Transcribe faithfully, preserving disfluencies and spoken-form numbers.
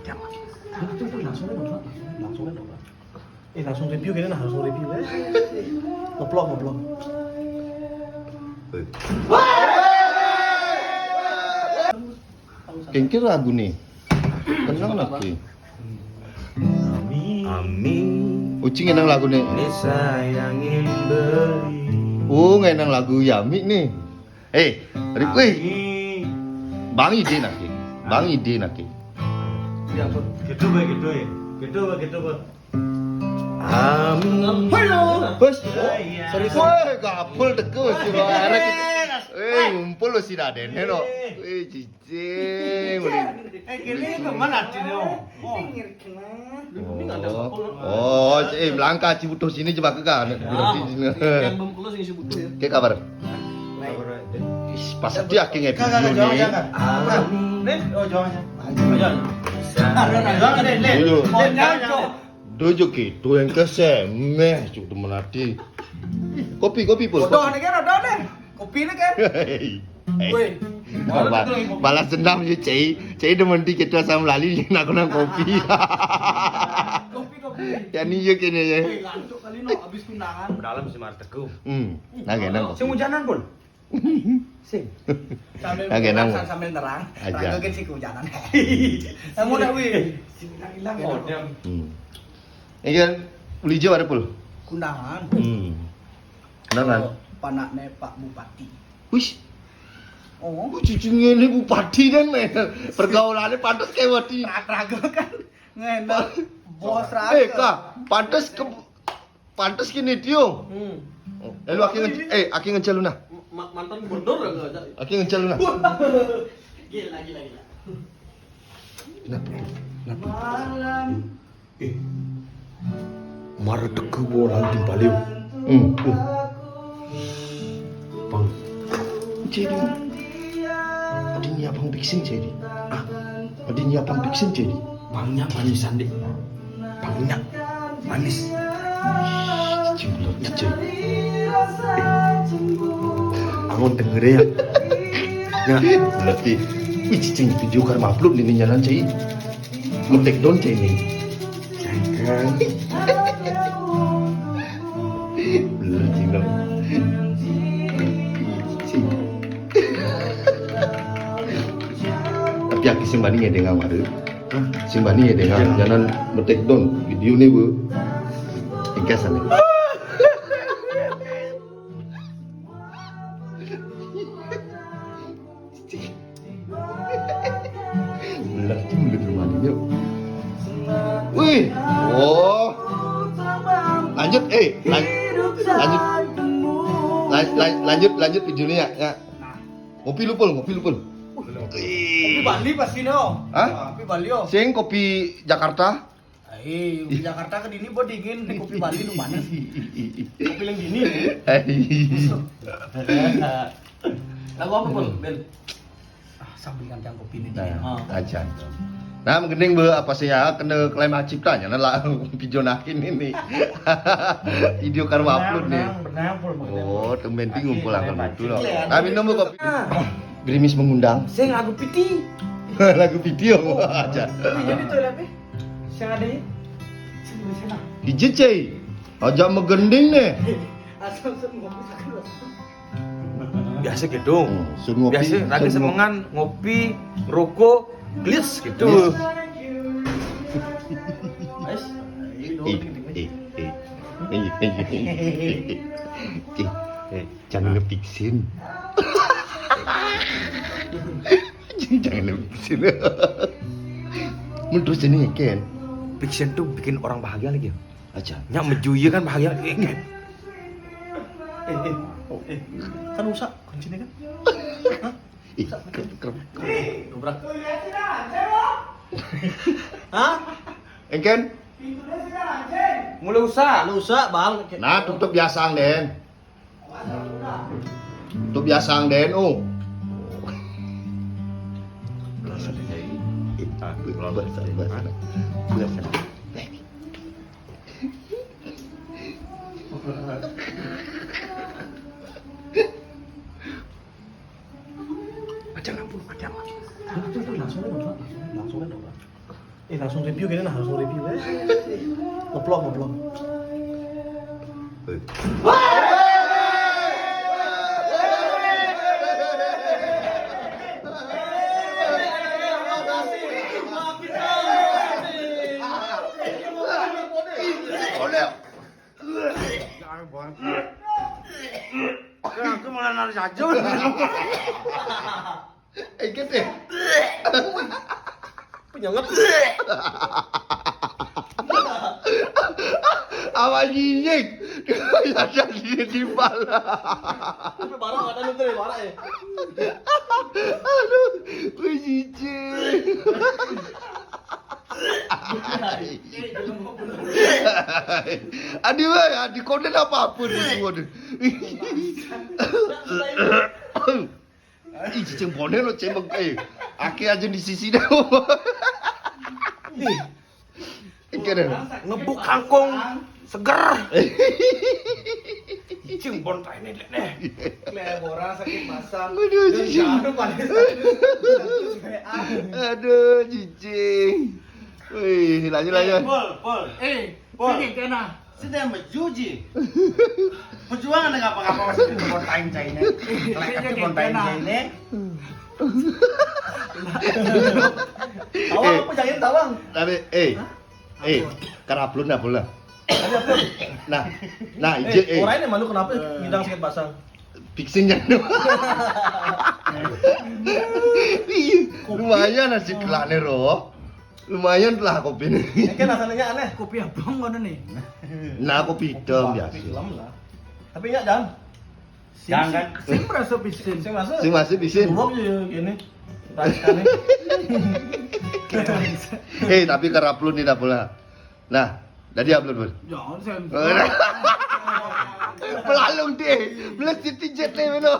Jangan. Langsung, langsung, langsung, langsung, langsung. Eh, langsung review gini nah, langsung review. Eh, ngeplok, ngeplok. Kengkir lagu nih. Kenang lagi. Amin. Ucing enang lagu nih. Ini sayangin beli. Oh, nggak enang lagu Yami nih. Eh, Rip, weh. Amin. Bang ide nake. Bang ide nake. Ya, gitu, Bang, gitu, ya. Gitu, Bang, gitu, Bang. Amin. Halo. Bos. Iya, iya. Sorry, sorry. Weh, gabul teko sira arek. Eh, ngumpul lo si Raden, no. Eh, cicing. Eh, kene kemana sini, oh? Oh. Oh, eh, melangkah ci butuh sini coba ke kan. Berarti sini. Yang belum close yang si butuh ya. Kayak kabar. Ih, pas dia akhirnya video nih. Nih, oh, jangan. Jangan. Jangan, nih, nih. Dulu. Oh, jangan. Dojo gitu yang kese meh cuk temen ati. Kopi, kopi, Pul. Udah nih kan, udah nih. Kopi nih kan. Hei. Woi. Ba-, balas dendam ya, Cei. Cei demen dikit tuh sama lali nak kena kopi. Kopi, kopi. Ya nih ya kini ya. Woi, lanjut kali no, habis kundangan. Dalam si Marteku. Hmm. Nah, genang. Sing hujanan pun. Sing. Sambil Oke, terang, nang. Sambil terang. Aja. Terang ke si kehujanan. Kamu dah wih. Hilang-hilang. Oh, dia. Hmm. Ini kan uli jo ada pul. Kundangan. Hmm. Kundangan. Oh, panaknya Pak Bupati. Wis. Oh. Oh, cucunya ini bupati dan pergaulannya pantas kayak wati. Raga kan. Ngenak. Bos raga. Eh, Kak, pantas ke Pantes kene, Tio. Hmm. Eh, lu aki nge-, eh, aki ngencel lu nah. Ma-, mantan gubernur ya, nggak ada. Aki ngencel lu nah. Gila, gila, gila. Kenapa? Kenapa? Eh, mara teke bola di balik. Hmm. Uh. Bang. Jadi. Adanya abang fixing jadi. Ah, adanya abang fixing jadi. Bangnya manisan deh. Bangnya manis. Cicing belut, cicing. Eh, angon denger ya. Ya, berarti. Wih, cicing video karma upload ini nyalan, cai. Mau take down, cai, ini. Jangan. Bener, cing, dong. Cing. Tapi aki sing bani ya dengan waduh. Sing bani ya dengan jangan nge-take down video nih, Bu. Engkas ane. Belah tuh mulut rumah ini. Wih, oh. Lanjut, eh, lan-, lanjut. Lan-, lan-, lanjut, lanjut videonya ya. Ngopi lu, Pul, ngopi lu, Pul. Kopi Bali pasti no. Hah? Kopi Bali, oh. Sing kopi Jakarta. Eh, kopi Jakarta ke dini bo dingin, kopi Bali lu panas. Kopi yang dingin. Lagu apa, Pul? Ben. Ah, sambil ngantang kopi ini. Nah, aja. Nah, mending be apa sih ya kena klaim ciptanya nah lah video nakin ini. Video karma upload nih. Benang, benang, Pul, benang. Oh, tumben bingung pulang ke itu loh. Nah, minum lu kopi. Ah. Gerimis mengundang. Sing lagu piti. Lagu piti, oh, aja. Tapi jadi tuh, tapi sing ada ya? Sing di sana. Di J C. Aja megending nih. Asal semua bisa keluar. Biasa gitu. Hmm, sun ngopi, biasa lagi sun ngopi. Semengan, ngopi, rokok, glis gitu. Glis. Guys, eh, eh, eh. Eh, eh, eh, eh. Eh, eh, jangan ngepiksin. Jangan ngepiksin. Menurut sini, Ken. Fiction tuh bikin orang bahagia lagi. Aja. Nyak meju iya kan bahagia. Eh, Ken. Eh, eh, eh, kan rusak kuncinya kan? Hah? Ih, rusak. Kerem, kerem, kerem. Dobrak. Hah? Engken? Mulai usah. Lu usah, Bang. Nah, tutup biasa, Den. Tutup biasa, Den. Oh. Biasa, Den. Biasa, biasa. Biasa. Aja lampu, aja lampu. Langsung, langsung, langsung, langsung. Eh, langsung review gini nah, langsung review ya. Ngeplok, ngeplok. Aku malah nari saja. Eh, gitu. Penyelep. Apa nyinyi? Ada di timpal. Tapi barang ada lu tuh, barang ya. Aduh, gue jijik. Aduh, aduh, konten apapun itu, waduh. Ih, cicing boné lo cemeng, eh. Aki aja di sisi dah. Iki deh. Ngebuk kangkung seger. Cicing bon tai ini deh. Kleboran sakit pasang. Waduh, cicing. Aduh, Aduh, cicing. Wih, lanjut, lanjut. Pol, pol. Eh, pol. Sini kena. Sini yang berjuji. Perjuangan dengan apa-apa masih di bon tai ini. Kelek itu bon tai ini. Tawang apa jangan tawang? Tapi eh eh karaplun apa lah? Nah, nah, ije eh. Orang ini malu kenapa ngidang sakit pasang? Fixing yang Iya, lumayan nasi kelane ro. Lumayan lah kopi ini. Ini kan rasanya aneh. Kopi abang ngono nih. Nah, kopi hitam biasa. Film lah. Tapi enggak dan. Jangan. Sing merasa pisin. Saya masuk. Sing masih di sini. Buruk ya gini. Tadi kali. Eh, tapi karaplun ini dah pula. Nah, jadi upload pun. Jangan saya. Pelalung deh, meleset jet nih meno.